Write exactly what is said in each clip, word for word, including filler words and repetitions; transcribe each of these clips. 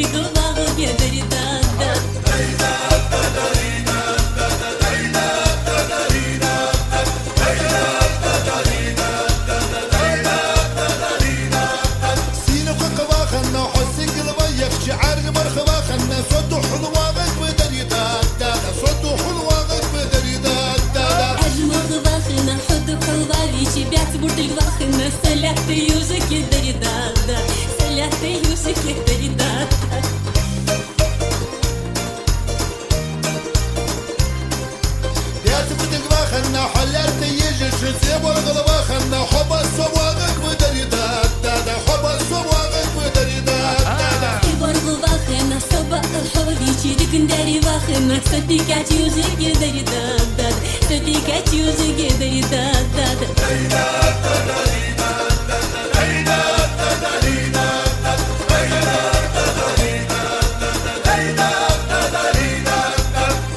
Сингл вагӀаргвий, дарий дад-дад. Сийна кхакха вахана хьо сингл ваьхача, Ӏаьржа марха вахана, со духьал вагӀаргва, дарий дад-дад, со духьал вагӀаргва, дарий дад-дад. Ӏаьржа марха вахана хьо духьал вагӀийча, баьца буртилг вахана, са лаьтта юзаге, дарий дад-дад, са лаьтта юзаге, дарий дад-дад. Баьца буртилг вахана хьо лаьтта ежача, зе боргӀал вахана хьо баьса вагӀаргва, дарий дад-дад, хьо баьса вагӀаргва, дарий дад-дад. Зе боргӀал вахана со баьл хьо вийча, дикан даьри вахана, со дикача юзаге, дарий дад-дад, со дикача юзаге, дарий дад-дад.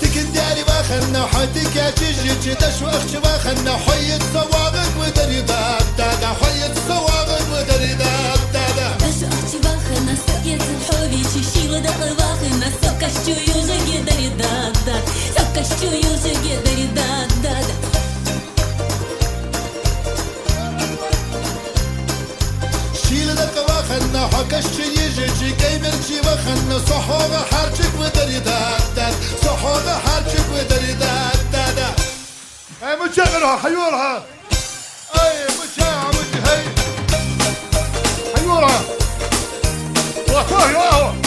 Дикан даьри вахана хьо дикача ежача, дошо ахча вахана хьо йиса вагӀаргва, дарий дад-дад, хьо йиса вагӀаргва, дарий дад-дад. Дошо ахча вахана со эзар хьо вийча, шийла дакъа вахана, со кашчу юзаге, дарий дад-дад, со кашчу юзаге, дарий дад-дад. Шийла дакъа вахана хьо кашчу ежача, кӀаймерча вахана, со хьогӀа хьарчаргва, дарий дад-дад, со хьогӀа хьарчаргва, дарий дад-дад. Ай, мичахьара хьо, хьайора хьо? Ай, мичахьа, мичахьа, хьайора хьо? Ва, ва, ва.